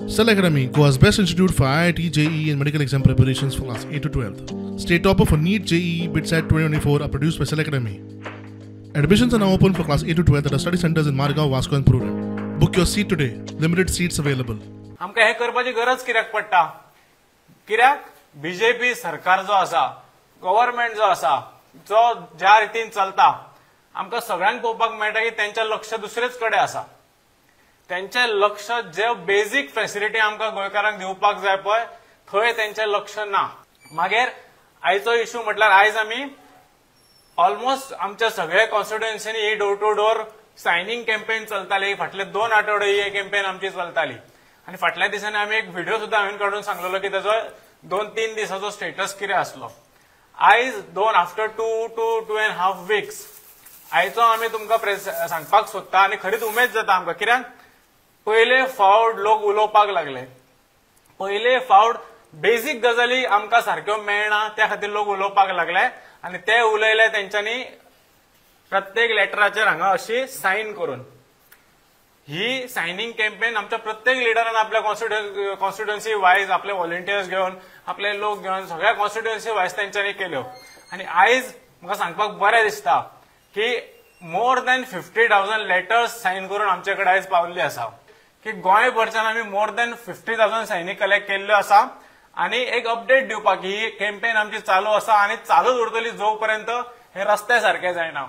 Cell Academy, Goa's best institute for IIT, JEE and medical exam preparations for class 8 to 12. State topper for NEET, JEE, BITSAT 2024 are produced by Cell Academy. Admissions are now open for class 8 to 12 at our study centers in Margao, Vasco and Prurem. Book your seat today. Limited seats available. आमकां हें करपाची गरज कित्याक पडटा? कित्याक BJP सरकार जो आसा, गव्हर्नमेंट जो आसा, जो ज्या रितीन चलता, आमकां सगळ्यांक पळोवपाक मेळटा की तेंचें लक्ष दुसरेच कडेन आसा. तेंचें लक्ष जे बेजीक फॅसिलिटी आमकां गोंयकारांक दिवपाक जाय पळय, थंय तेंचें लक्ष ना. मागीर आयचो इशू म्हटल्यार आयज आमी ऑलमोस्ट आमच्या सगळ्या कॉन्स्टिट्युएन्सीनी ही door to door signing campaign चलताली. फाटले 2 आठवडे ही कॅम्पेन आमची चलताली आनी फाटल्या दिसांनी आमी एक व्हिडिओ सुद्दां हांवें काडून सांगलेलो की ताजो 2-3 दिसाचो स्टेटस कितें आसलो. आयज आफ्टर 2 to 2.5 weeks आयचो आमी तुमकां सांगपाक सोदता आनी खरीच उमेद जाता आमकां, कित्याक पयले फावट लोक उलोवपाक लागले, पयले फावट बेजीक गजाली आमकां सारक्यो मेळना त्या खातीर लोक उलोवपाक लागले आनी ते उलयले तेंच्यांनी प्रत्येक लेटराचेर हांगा अशी सायन करून. ही सायनिंग कॅम्पेन आमच्या प्रत्येक लिडरान आपल्या कॉन्स्टिट्युएन्सी वायज आपले व्हॉलंटियर्स घेवन, आपले लोक घेवन सगळ्या कॉन्स्टिट्युएन्सी वायज तेंच्यांनी केल्यो. आनी आयज म्हाका सांगपाक बरें दिसता की मोर दॅन 50,000 लेटर्स सायन करून आमचे कडेन आयज पावल्ली आसा की गोंयभरच्यान आमी मोर दॅन 50,000 सायनी कलेक्ट केल्ल्यो आसा. आनी एक अपडेट दिवपाक ही कॅम्पेन आमची चालू आसा आनी चालूच उरतली जो पर्यंत हे रस्ते सारके जायना.